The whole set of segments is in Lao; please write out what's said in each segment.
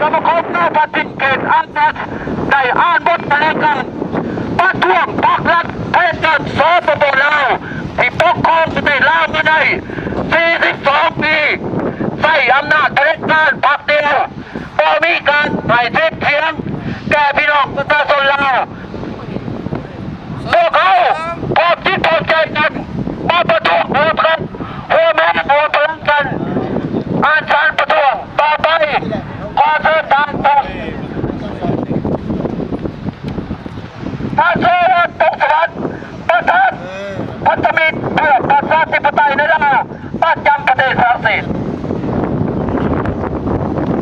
ສະມາຄົມນັກປະຕິເຂດອາແຊສ ໄດ້ອ່ານບົດຖະແຫຼງການປະທ້ວງພັກລັດເຜດັດການ ສປປ ລາວ ທີ່ປົກຄອງປະເທດລາວມາໄດ້ສີ່ສິບສອງປີ, ໃຊ້ອຳນາດຜະເດັດການພັກດຽວ, ບໍ່ມີການໃຫ້ສິດສຽງແກ່ພີ່ນ້ອງປະຊາຊົນລາວ. ພວກເຮົາພ້ອມຈິດພ້ອມໃຈກັນມາປະທ້ວງຮ່ວມກັນ, ຮ່ວມແຮງຮ່ວມພະລັງກັນ, ອານສານປະທ້ວງຕໍ່ໄປ. ຂໍເຊີນທ່ານ ທ່ານ ເຊີນ ພົງສະຫວັດ ປະທານພັນທະມິດເພື່ອປະຊາທິປະໄຕໃນລາວ ປະຈຳປະເທດຝຣັ່ງເສດ.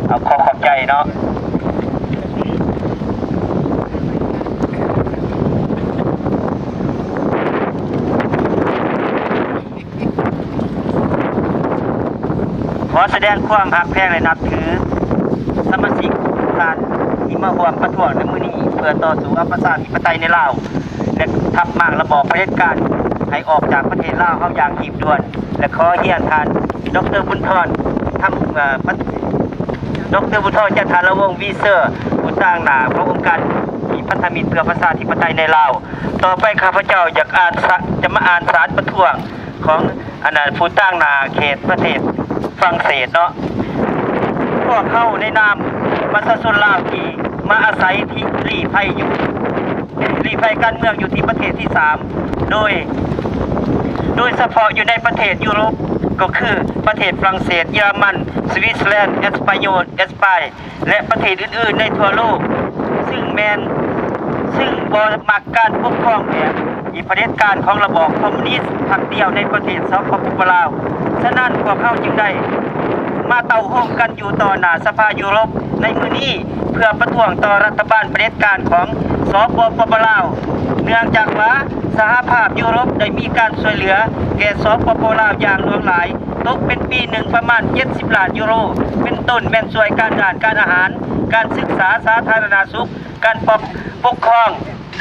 ເອົາ ຂໍຂອບໃຈເນາະ. ຂໍສະແດງຄວາມຮັກແພງ ແລະ ນັບຖືສະມາຊິກທຸກທ່ານທີ່ມາຮ່ວມປະທ້ວງໃນມື້ນີ້ ເພື່ອຕໍ່ສູ້ເອົາປະຊາທິປະໄຕໃນລາວ ແລະ ທັບມ້າງລະບອບຜະເດັດການໃຫ້ອອກຈາກປະເທດລາວເຮົາຢ່າງຮີບດ່ວນ. ແລະ ຂໍຮຽນທ່ານ ດອກເຕີ ບຸນທອນ ທຳ ເອີ ປະ ດອກເຕີ ບຸນທອນ ຈັນທາລະວົງ ວີເຊີ ຜູ້ຕາງໜ້າຂອງອົງການທີ່ພັນທະມິດເພື່ອປະຊາທິປະໄຕໃນລາວ. ຕໍ່ໄປຂ້າພະເຈົ້າຢາກອ່ານສະ ຈະມາອ່ານສານປະທ້ວງຂອງ ອັນນັ້ນ ຜູ້ຕາງໜ້າເຂດປະເທດຝຣັ່ງເສດເນາະ. ພວກເຮົາໃນນາມປະຊາຊົນລາວທີ່ມາອາໄສທີ່ລີ້ໄພຢູ່ ລີ້ໄພການເມືອງຢູ່ທີ່ປະເທດທີສາມ ໂດຍ ໂດຍສະເພາະຢູ່ໃນປະເທດຢູໂຣບ ກໍຄືປະເທດຝຣັ່ງເສດ, ເຢຍລະມັນ, ສະວິດເຊີແລນ, ແອັດສະປາໂຍນ, ແອັດສະປາຍ ແລະ ປະເທດອື່ນໆໃນທົ່ວໂລກ ຊຶ່ງແມ່ນ ຊຶ່ງບໍ່ມັກການປົກຄອງແບບ ອີກຜະເດັດການຂອງລະບອບຄອມມູນິດພັກດຽວໃນປະເທດ ສປປ ລາວ. ສະນັ້ນ ພວກເຮົາຈຶ່ງໄດ້ມາເຕົ້າໂຮມກັນຢູ່ຕໍ່ໜ້າສະພາຢູໂຣບໃນມື້ນີ້ ເພື່ອປະທ້ວງຕໍ່ລັດຖະບານຜະເດັດການຂອງ ສປປ ລາວ ເນື່ອງຈາກວ່າສະຫະພາບຢູໂຣບໄດ້ມີການຊ່ວຍເຫຼືອແກ່ ສປປ ລາວ ຢ່າງຫຼວງຫຼາຍ, ຕົກເປັນປີໜຶ່ງປະມານເຈັດສິບລ້ານຢູໂຣ, ເປັນຕົ້ນແມ່ນຊ່ວຍການດ້ານການອາຫານ, ການສຶກສາ, ສາທາລະນະສຸກ, ການປົກ ປົກຄອງ,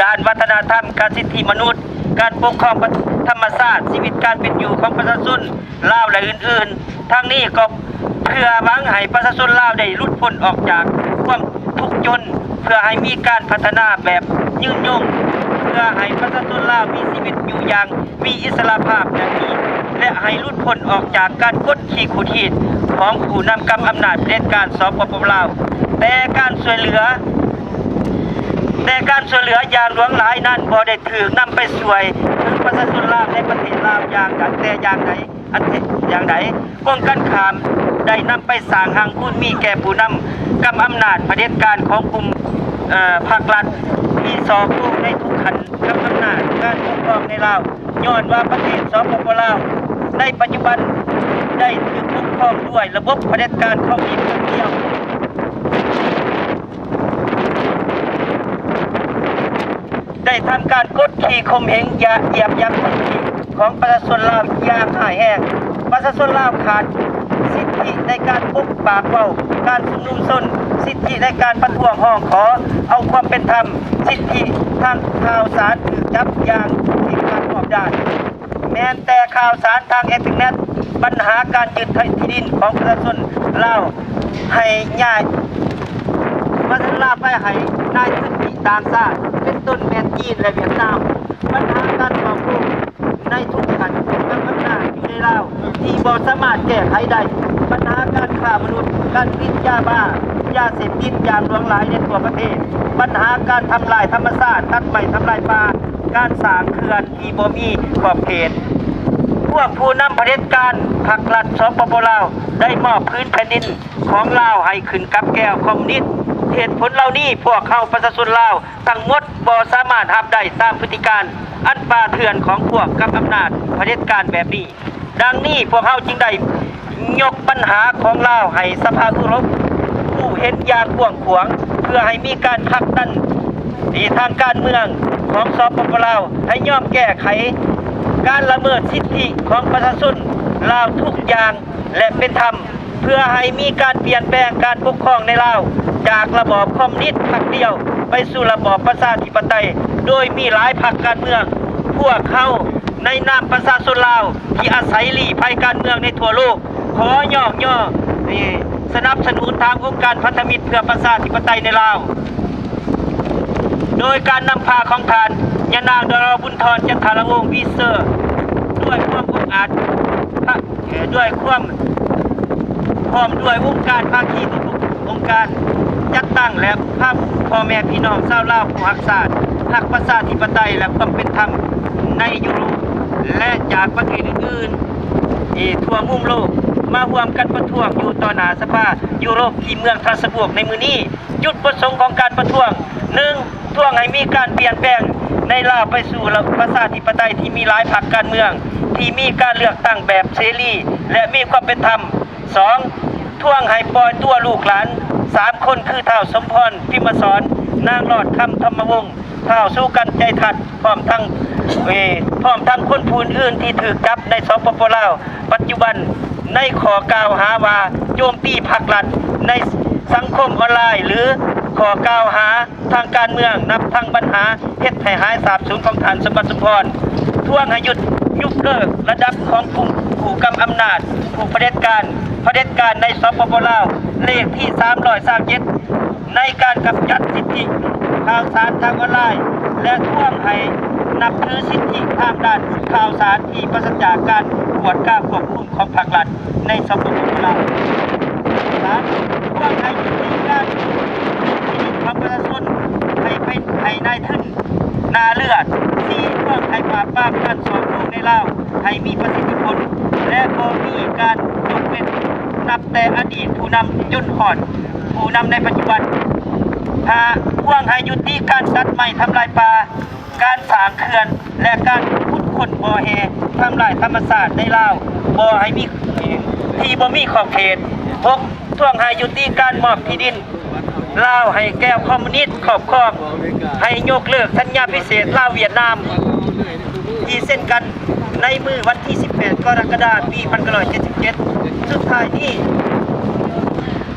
ດ້ານວັດທະນະທຳ, ການສິດທິມະນຸດ, ການປົກຄອງທຳມະຊາດ, ຊີວິດການເປັນຢູ່ຂອງປະຊາຊົນລາວ ແລະ ອື່ນໆ. ທັງນີ້ກໍເພື່ອຫວັງໃຫ້ປະຊາຊົນລາວໄດ້ຫຼຸດພົ້ນອອກຈາກຄວາມທຸກຈົນ, ເພື່ອໃຫ້ມີການພັດທະນາແບບຍືນຍົງ, ເພື່ອໃຫ້ປະຊາຊົນລາວມີຊີວິດຢູ່ຢ່າງມີອິດສະຫຼະພາບແບບນີ້ ແລະ ໃຫ້ຫຼຸດພົ້ນອອກຈາກການກົດຂີ່ຂູດຮີດຂອງຜູ້ນຳກຳອຳນາດຜະເດັດການ ສປປ ລາວ. ແຕ່ການຊ່ວຍເຫຼືອ ແຕ່ການຊ່ວຍເຫຼືອຢ່າງຫຼວງຫຼາຍນັ້ນບໍ່ໄດ້ຖືກນຳໄປຊ່ວຍເຖິງປະຊາຊົນລາວໃນປະເທດລາວຢ່າງໃດ ແຕ່ຢ່າງໃດ ອັນ ຢ່າງໃດ. ກົງກັນຂ້າມ, ໄດ້ນຳໄປສ້າງຮັ່ງບູນມີແກ່ຜູ້ນຳກຳອຳນາດຜະເດັດການຂອງກຸ່ມ ເອີ ພັກລັດທີ່ສໍ້ໂກງໃນທຸກຂັ້ນກຳອຳນາດການປົກຄອງໃນລາວ. ຍ້ອນວ່າປະເທດ ສປປ ລາວ ໃນປັດຈຸບັນໄດ້ຖືກປົກຄອງດ້ວຍລະບົບຜະເດັດການຄອມມິວນິດຢ່າງດຽວ, ໄດ້ທຳການກົດຂີ່ຂົ່ມເຫງ ຢາ ຢຽບຢ່ຳສິດທິຂອງປະຊາຊົນລາວຢ່າງຮ້າຍແຮງ. ປະຊາຊົນລາວຂາດສິດທິໃນການປົກປາກເວົ້າ, ການຊຸມນຸມຊົນ, ສິດທິໃນການປະທ້ວງຮ້ອງຂໍເອົາຄວາມເປັນທຳ, ສິດທິທາງຂ່າວສານຖືກຈັບຢ່າງເຄັ່ງຄັດຮອບດ້ານ. ແມ່ນແຕ່ຂ່າວສານທາງອິນເຕີເນັດ, ບັນຫາການຍຶດທີ່ດິນຂອງປະຊາຊົນລາວໃຫ້ຍ້າຍ ປະຊາຊົນລາວໄປໃຫ້ນາຍທຶນທີ່ຕ່າງຊາດ ເປັນຕົ້ນແມ່ນຈີນ ແລະ ຫວຽດນາມ, ບັນຫາການສໍ້ໂກງໃນທຸກຂັ້ນກຳອຳນາດຢູ່ໃນລາວທີ່ບໍ່ສາມາດແກ້ໄຂໄດ້, ບັນຫາການຄ້າມະນຸດ, ການຜະລິດຢາບ້າ, ຢາເສບຕິດຢ່າງຫຼວງຫຼາຍໃນທົ່ວປະເທດ, ບັນຫາການທຳລາຍທຳມະຊາດ, ຕັດໄມ້ທຳລາຍປ່າ, ການສ້າງເຂື່ອນ ທີ່ບໍ່ມີຂອບເຂດ. ພວກຜູ້ນຳຜະເດັດການພັກລັດ ສປປ ລາວ ໄດ້ມອບພື້ນແຜ່ນດິນຂອງລາວໃຫ້ຂຶ້ນກັບແກ້ວຄອມມູນິດ. ເຫດຜົນເຫຼົ່ານີ້ ພວກເຮົາປະຊາຊົນລາວທັງໝົດບໍ່ສາມາດຮັບໄດ້ຕາມພຶດຕິການອັນປ່າເຖື່ອນຂອງພວກກຳອຳນາດຜະເດັດການແບບນີ້. ດັ່ງນີ້ ພວກເຮົາຈຶ່ງໄດ້ຍົກບັນຫາຂອງລາວໃຫ້ສະພາຢູໂຣບຮູ້ເຫັນຢ່າງກວ້າງຂວາງ ເພື່ອໃຫ້ມີການຜັກດັນ ທີ່ທາງການເມືອງຂອງ ສປປ ລາວ ໃຫ້ຍອມແກ້ໄຂການລະເມີດສິດທິຂອງປະຊາຊົນລາວທຸກຢ່າງ ແລະ ເປັນທຳ, ເພື່ອໃຫ້ມີການປ່ຽນແປງການປົກຄອງໃນລາວ ຈາກລະບອບຄອມມູນິດພັກດຽວ ໄປສູ່ລະບອບປະຊາທິປະໄຕ ໂດຍມີຫຼາຍພັກການເມືອງ. ພວກເຮົາໃນນາມປະຊາຊົນລາວທີ່ອາໄສລີ້ໄພການເມືອງໃນທົ່ວໂລກ ຂໍຍ້ອງຍໍ ສະໜັບສະໜູນທາງອົງການພັນທະມິດເພື່ອປະຊາທິປະໄຕໃນລາວ ໂດຍການນຳພາຂອງທ່ານ ຍານາງ ດອລ ບຸນທອນ ຈັນທະລະວົງ ວີເຊີ ດ້ວຍຄວາມອົງອາດ ພະ ເອີ ດ້ວຍຄວາມ ພ້ອມດ້ວຍອົງການພາຄີທຸກໆອົງການຈັດຕັ້ງ ແລະ ພາພໍ່ແມ່ພີ່ນ້ອງຊາວລາວຜູ້ຮັກຊາດ, ຮັກປະຊາທິປະໄຕ ແລະ ຄວາມເປັນທຳໃນຢູໂຣບ ແລະ ຈາກປະເທດອື່ນໆ ເອີ ທົ່ວມຸມໂລກ ມາຮ່ວມກັນປະທ້ວງຢູ່ຕໍ່ໜ້າສະພາຢູໂຣບທີ່ເມືອງສະຕຣາສບວກໃນມື້ນີ້. ຈຸດປະສົງຂອງການປະທ້ວງ ໜຶ່ງ ທວງໃຫ້ມີການປ່ຽນແປງໃນລາວໄປສູ່ລະ ປະຊາທິປະໄຕທີ່ມີຫຼາຍພັກການເມືອງ ທີ່ມີການເລືອກຕັ້ງແບບເສລີ ແລະ ມີຄວາມເປັນທຳ. ສອງ ທວງໃຫ້ປ່ອຍຕົວລູກຫຼານສາມຄົນ ຄື ທ້າວ ສົມພອນ ພິມມະສອນ, ນາງ ຫຼອດຄຳ ທຳມະວົງ, ທ້າວ ສຸກັນ ໃຈທັດ ພ້ອມທັງ ເອີ ພ້ອມທັງຄົນຜູ້ອື່ນໆທີ່ຖືກຈັບໃນ ສປປ ລາວ ປັດຈຸບັນ ໃນຂໍ້ກ່າວຫາວ່າໂຈມຕີພັກລັດໃນສັງຄົມອອນລາຍ ຫຼື ຂໍ້ກ່າວຫາທາງການເມືອງ ນັບທັງບັນຫາເຮັດໃຫ້ຫາຍສາບສູນຂອງທ່ານ ສົມບັດ ສົມພອນ. ທວງໃຫ້ຢຸດ ຍົກເລີກລະດັບຂອງກຸ່ມຜູ້ກຳອຳນາດ ຜູ້ຜະເດັດການ ຜະເດັດການໃນ ສປປ ລາວ ເລກທີສາມຮ້ອຍຊາວເຈັດ ໃນການກຳຈັດສິດທິຂ່າວສານທາງອອນລາຍ ແລະ ທວງໃຫ້ນັບຖືສິດທິທາງດ້ານຂ່າວສານທີ່ປາສະຈາກການກວດກາຄວບຄຸມຂອງພັກລັດໃນ ສປປ ລາວ. ສາມ ທວງໃຫ້ຍຸຕິການຂອງປະຊາຊົນໃຫ້ເປັນ ໃຫ້ນາຍທຶນໜ້າເລືອດ. ສີ່ ທວງໃຫ້ປາບປາມການສໍ້ໂກງໃນລາວໃຫ້ມີປະສິດທິຜົນ ແລະ ບໍ່ມີການຍົກເວັ້ນ ນັບແຕ່ອະດີດຜູ້ນຳຈົນຮອດຜູ້ນຳໃນປັດຈຸບັນ. ຫ້າ ທວງໃຫ້ຍຸຕິການຕັດໄມ້ທຳລາຍປ່າ, ການສ້າງເຂື່ອນ ແລະ ການຂຸດຄົ້ນບໍ່ແຮ່ທຳລາຍທຳມະຊາດໃນລາວບໍ່ໃຫ້ມີ ທີ່ບໍ່ມີຂອບເຂດ. ຫົກ ທວງໃຫ້ຍຸຕິການມອບທີ່ດິນລາວໃຫ້ແກ່ຄອມມູນິດຄອບຄອງ, ໃຫ້ຍົກເລີກສັນຍາພິເສດລາວຫວຽດນາມ ທີ່ເຊັນກັນໃນມື້ວັນທີສິບແປດ ກໍລະກະດາ ປີພັນເກົ້າຮ້ອຍເຈັດສິບເຈັດ. ສຸດທ້າຍນີ້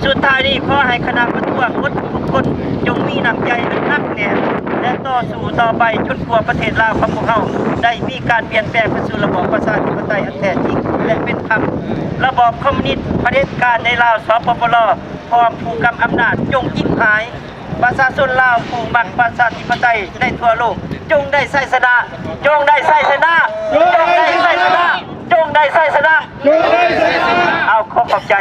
ສຸດທ້າຍນີ້ ຂໍໃຫ້ຄະນະປະທ້ວງໝົດທຸກຄົນ ຈົ່ງມີນ້ຳໃຈອັນໜັກແໜ້ນ ແລະ ຕໍ່ສູ້ຕໍ່ໄປຈົນກວ່າປະເທດລາວຂອງພວກເຮົາໄດ້ມີການປ່ຽນແປງໄປສູ່ລະບອບປະຊາທິປະໄຕອັນແທ້ຈິງ ແລະ ເປັນທຳ. ລະບອບຄອມມູນິດຜະເດັດການໃນລາວ ສປປ ລ ພ້ອມຜູ້ກຳອຳນາດຈົ່ງຈິບຫາຍ. ປະຊາຊົນລາວຜູ້ມັກປະຊາທິປະໄຕໃນທົ່ວໂລກ ຈົ່ງໄດ້ໄຊຊະນະ, ຈົ່ງໄດ້ໄຊຊະນະ, ຈົ່ງໄດ້ໄຊຊະນະ, ຈົ່ງໄດ້ໄຊຊະນະ. ເອົາ ຂໍຂອບໃຈ.